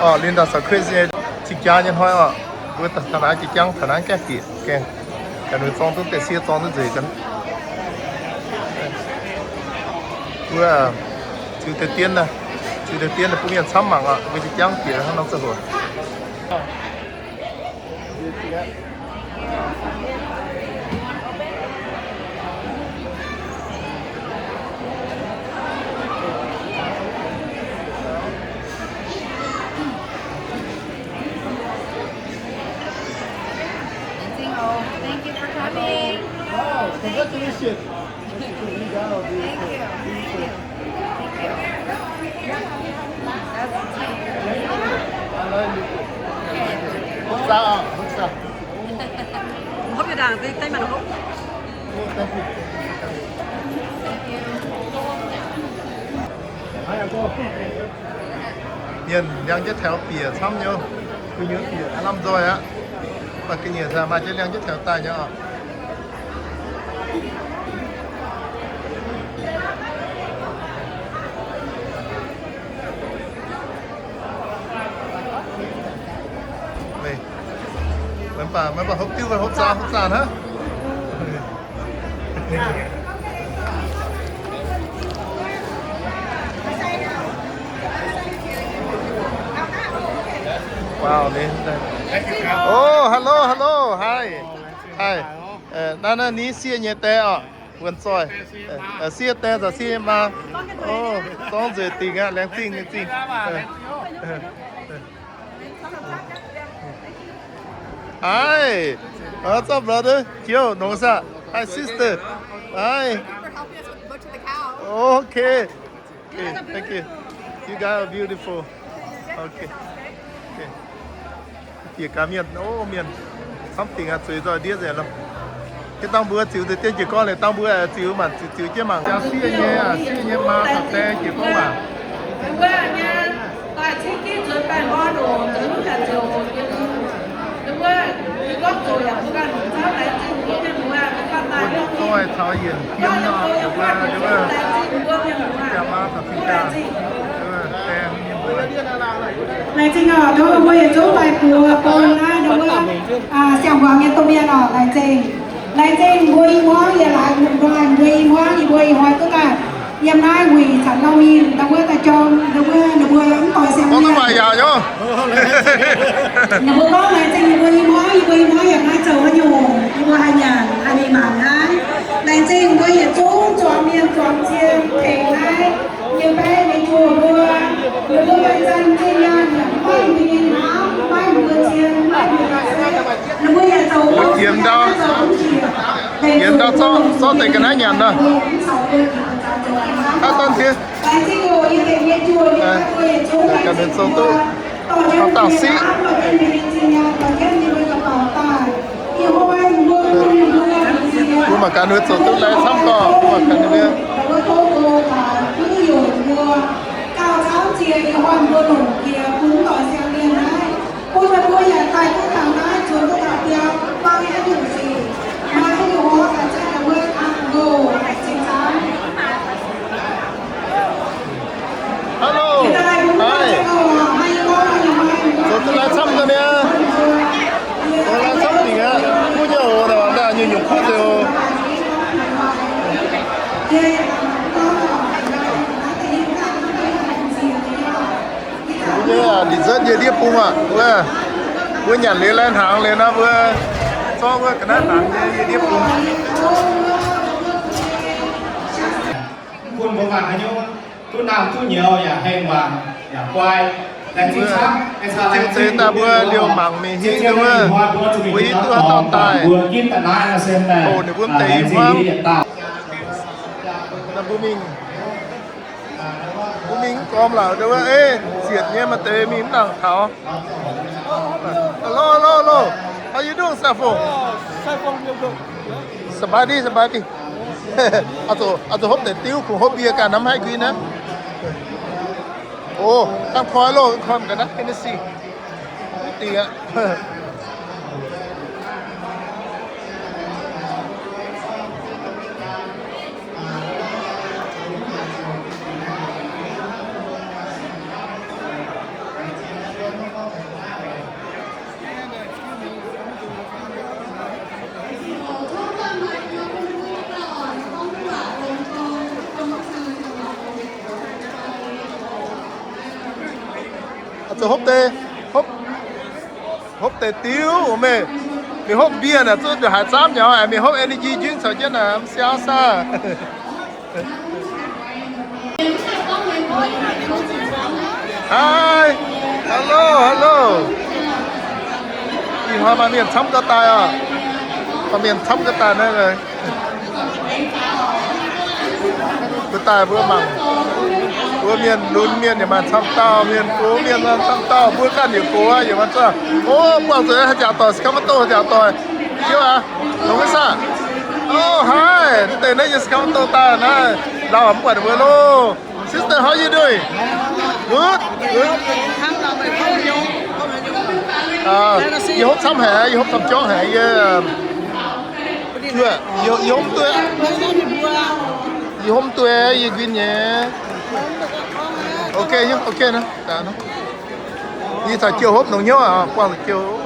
Orqc, linh dauh caux Chris nyei cing-jaa nyei hnoi orqc. Mbuo taux naaiv jiex jangv taux naaiv gaengh bieqc gaengh, ganh ninh zorng duqv deix sieqv zorng duqv nzueic ganh. Mbuo ziux deix dien, ziux deix dien bun mienh camv mangc orqc. Mbuo jiex jangv bieqc hnangv nor ziangh hoc. Thank you for coming. Wow, congratulations. Thank you. Thank you. Thank you. That's the team. Hopv saah, hopv saah. Hopv yietc ndaangc, deix mangc hopv. Mienh liangx jienv taux bieqc camv nyei, gu'nyuoz bieqc aav lamh nzoih aqv. Mv baac ga'nyiec maaih jienv liangx jienv taux daaih nyei oc. Mv baac, mv baac hopv diuv, hopv zaah, hopv zaah hnangv. Wow, ni. Oh, hello, hello, hi. Hi. Naaiv, naaiv ni sieqv nyei die orqc, wuonh zoih. Sieqv die caux sieqv nyei maa. Oh, zorngv nzueic dingc aqv, laengz zingh, laengz zingh. Hi. What's up, brother? Joe, nongx saah? Hi, sister. Hi. Okay. Okay, thank you. You guys are beautiful. Okay. Okay. Bieqc gaax mienh, o, mienh camv dingc aqv, zueiz nzoih ndiev nzengc loh. Jienv dangh mbuo ziux deix dien jiez gorn liuz, dangh mbuo ziux mangc, ziux, ziux jienv mangc. Jaa sieqv nyei, sieqv nyei maa caux die jiez gorn waac. Zoih caux yienc fiem nor, wuov, jaa maa caux fim jaa, die nyei mbuox. Laengz zingh oc, ndau wuov mbuo yietc zungv daaih buoz bung naaiv ndau wuov siang-hmuangx nyei domh mienh oc, laengz zingh. Laengz zingh mbuo i hmuangv yie laaix mbuo, mbuo i hmuangv yie mbuo ih hnoi duqv daaih yiem naaiv wuic zanc nor mingh ndau wuov daaih jorm ndau wuov ninh mbuo mv doix siang-hmuangx yaac nyei. Ninh mbuo gorngv laengz zingh ninh mbuo i hmuangv, yie mbuo i hmuangv yaac naaiv zoux haaix nyungc, yie mbuo haih nyanc haih mingh mangc naaiv. Laengz zingh mbuo yietc zungv zuangx mienh zuangx cien tengx naaiv nyei baeqv nyei juoh mbuo. Ninh mbuo maaih zanc zinh nyaanh yaac maiv maaih mbuo nyei hnaangx, maiv maaih mbuo cien, maiv maaih mbuo nyei se. Ninh mbuo yaac zoux mv jiex, zoux mv jiex. Yiem ndau zorqv, zorqv deix ga'naaiv nyanc nor. Aav, dorn diex. Ganh zoux duqv taux dangh siqv. Mbuo mangc gaax ninh mbuo zoux duqv lai camv gorqv, mbuo mangc gaax ninh mbuo. Hello. Hi. Zoux duqv lai camv deix mi'aqv. Zoux lai camv dingc aqv. Kuv nyei oc, naaic nyungc-nyungc kuv deix oc. Mbuo nyei dessert yie ndiev bung aqv. Wuov, mbuo nyanc liuz lai hnaangx liuz nor, mbuo zorqv wuov ga'naaiv hnaangx nyei yie ndiev bung. Bun mbuo mangc haaix nyungc duqv naamh duqv nyouz yaac hengh waac yaac guai. Laengz zingh camv. Zinh zeiz daaih mbuo liouh mangc mingh hingv wuov, mbuo hiuv duqv haaix dauh daaih. Oc, ninh mbuo m'deix i hmuangv. Mbuo mingh, mbuo mingh mv gormx lorqc, wuov, ei, zietc nyei maaih deix mingh mv nangc taux. Hello, hello, hello. How you doing, Saiful? Saiful, real good. สบายดี สบายดี. Oix zuqc hopv deix diuv, kungx hopv mbie ganh hnamv haih nquin aqv. O, dangh koi loh, koi mangc gaax naaiv Tennessee. Mv dingc aqv. Hopv deix, hopv, hopv deix diuv meih. Mingh hopv mbienc naaic zuqc nduqc haaix zaamv nyei, mingh hopv energy drink caux jienv naaic, mv siau saah. Hi, hello, hello. Ih hnoi maaih mienh camv gau daaih oc. Maaih mienh camv gau daaih naaiv. Mbuo daaih mbuo mangc, mbuo mienh lunx mienh yaac maaih camv dauh, mienh gox mienh maaih camv dauh, mbuo ganh yaac gox yaac maaih camv. O, buangh zuqc haaix jaax doic, Sacramento haaix jaax doic. Ziouv aac, longx maiv saah? O, haih, deix naaiv yiem Sacramento daaih naaiv, lauh mv buatc mbuo loh. Sister, how you doing? Good? Good? Yie hopv camv haic, yie hopv camv jauv haic, yie Yie, yie hopv duqv, yie hopv duqv, yie nquin nyei. Ok, ok naaiv. Yie caux jiouh hopv nongx hnyouv aqv, buangh caux jiouh.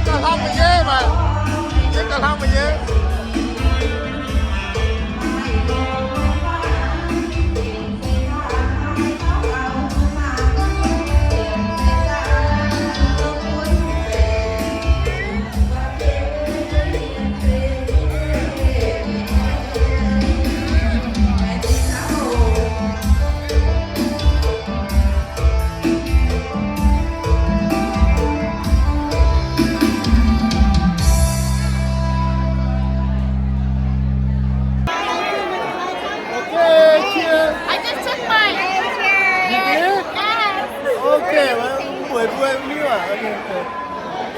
Gauh hlang mbuo nyei maah. Yie gauh hlang mbuo nyei. Okay, cheers. I just took mine. You did? Yes. Okay, well, wait, wait, wait, wait. Okay, okay.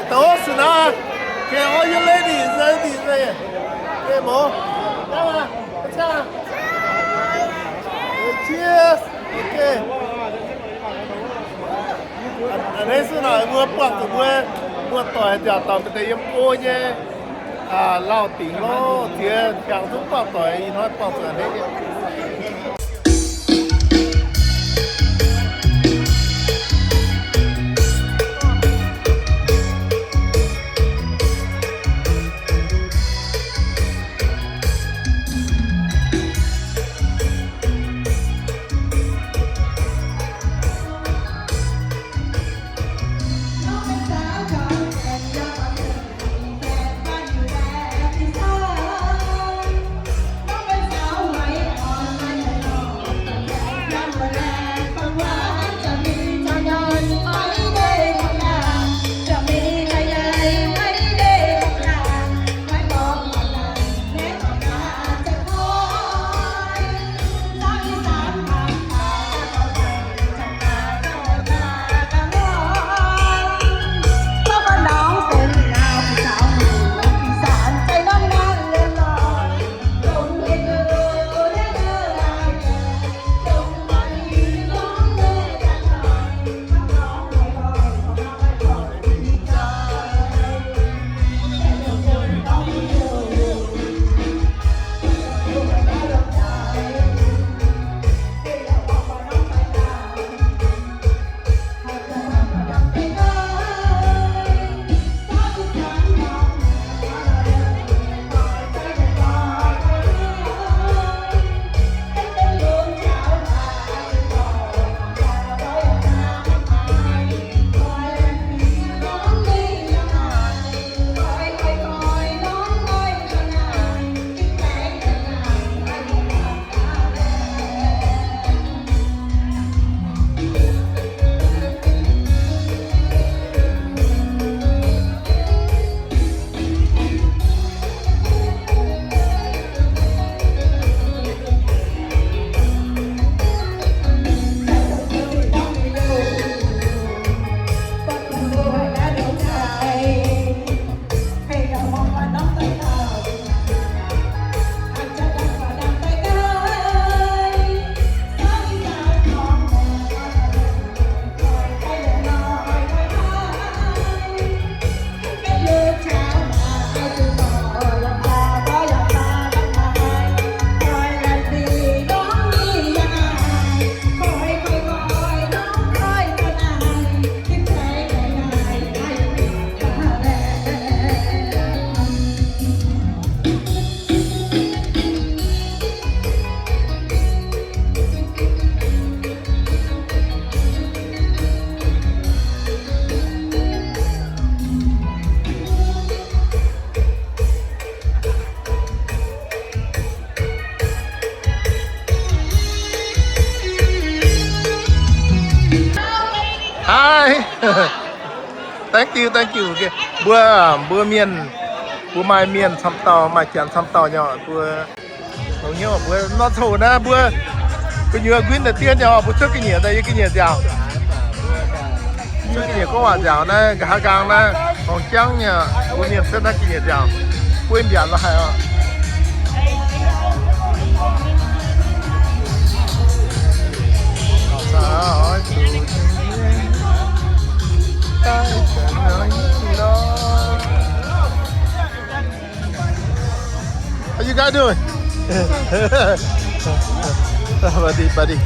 Those now. Okay, all you ladies, ladies, right here. Okay, bro. Come on, let's go. Okay, cheers. Okay. A'hneiv se naaic mbuo buangh zuqc mbuo, mbuo doic nziaauc dauh mbuo deix yiem go nyei, lauh dingc lorqc, ziex hnyangx zungv buangh doic, ih hnoi buangh zuqc a'hneiv nyei. Hi. Thank you, thank you. Okay. Mbuo, mbuo mienh, mbuo maaih mienh camv dauh, maaih janx camv dauh nyei, mbuo longx hnyouv mbuo nor coc naaiv mbuo gu'nyuoz nquin daaih dien nyei, mbuo cuotv ga'nyiec daaih yie ga'nyiec nziaauc. Cuotv ga'nyiec gorngv waac nziaauc naaiv, nqa'haav nqaang naaiv, horngc jangv nyei, mbuo mienh cuotv naaiv ga'nyiec nziaauc, buov mbiaatc la'haih oc. How you guys doing? Buddy, buddy.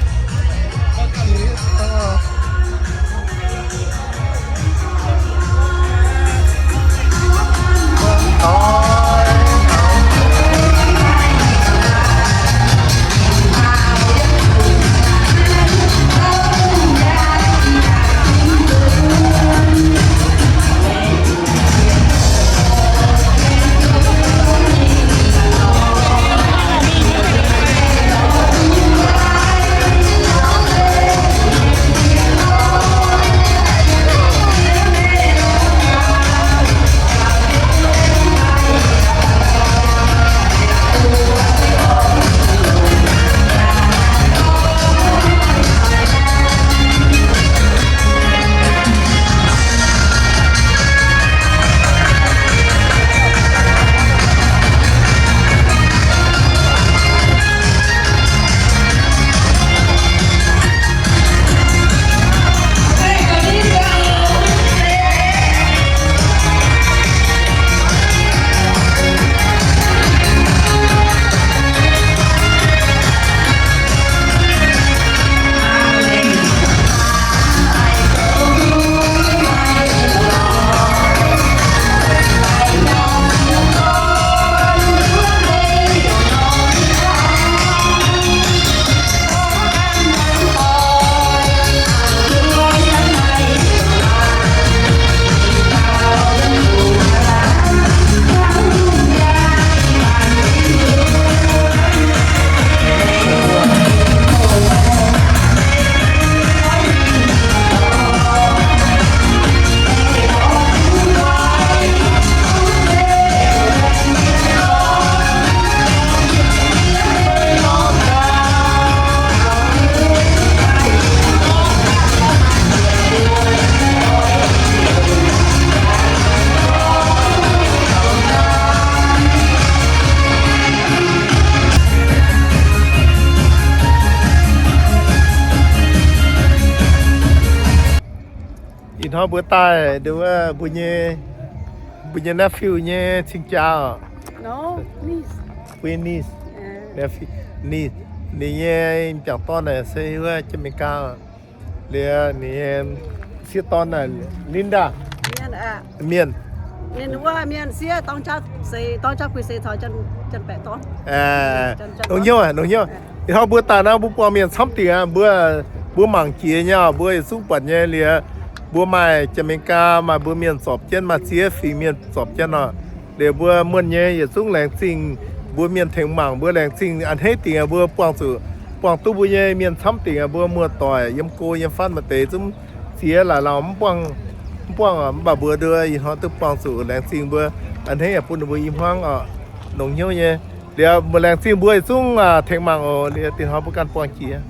Hnoi mbuo daaih, mbuo nyei, mbuo nyei nephew nyei cing-jaa oc. Niece. Nephew, niece. Ninh nyei m'jangc dorn naaic se wuov Janx-Meigaa oc. Liuz ninh nyei sieqv dorn naaic Linda. Mienh. Longc hnyouv, longc hnyouv. Ih hnoi mbuo daaih naaiv mbuo buangh mienh camv dingc aqv. Mbuo, mbuo mangc jiex nyei, mbuo yietc zungv buatc nyei liuz, mbuo maaih Janx-Meigaa, maaih mbuo mienh zorpc jienv, maaih ziex fingx mienh zorpc jienv nor. Liuz mbuo muonh nyei yietc zungv laengz zingh mbuo mienh tengx mangc, mbuo laengz zingh a'hneiv dingc aqv, mbuo buangh zuqc, buangh duqv mbuo nyei mienh camv dingc aqv, mbuo muoz-doic yiem go yiem fatv maaih deix zungv ziex laaix lauh mv buangh, mv buangh, mv baac mbuo nduov ih hnoi duqv buangh zuqc, laengz zingh mbuo a'hneiv yaac bun ninh mbuo i hmuangv oc, longc hnyouv nyei. Liuz mbuo laengz zingh mbuo yietc zungv tengx mangc oc. Liuz dinh hnoi mbuo ganh buangh jiex.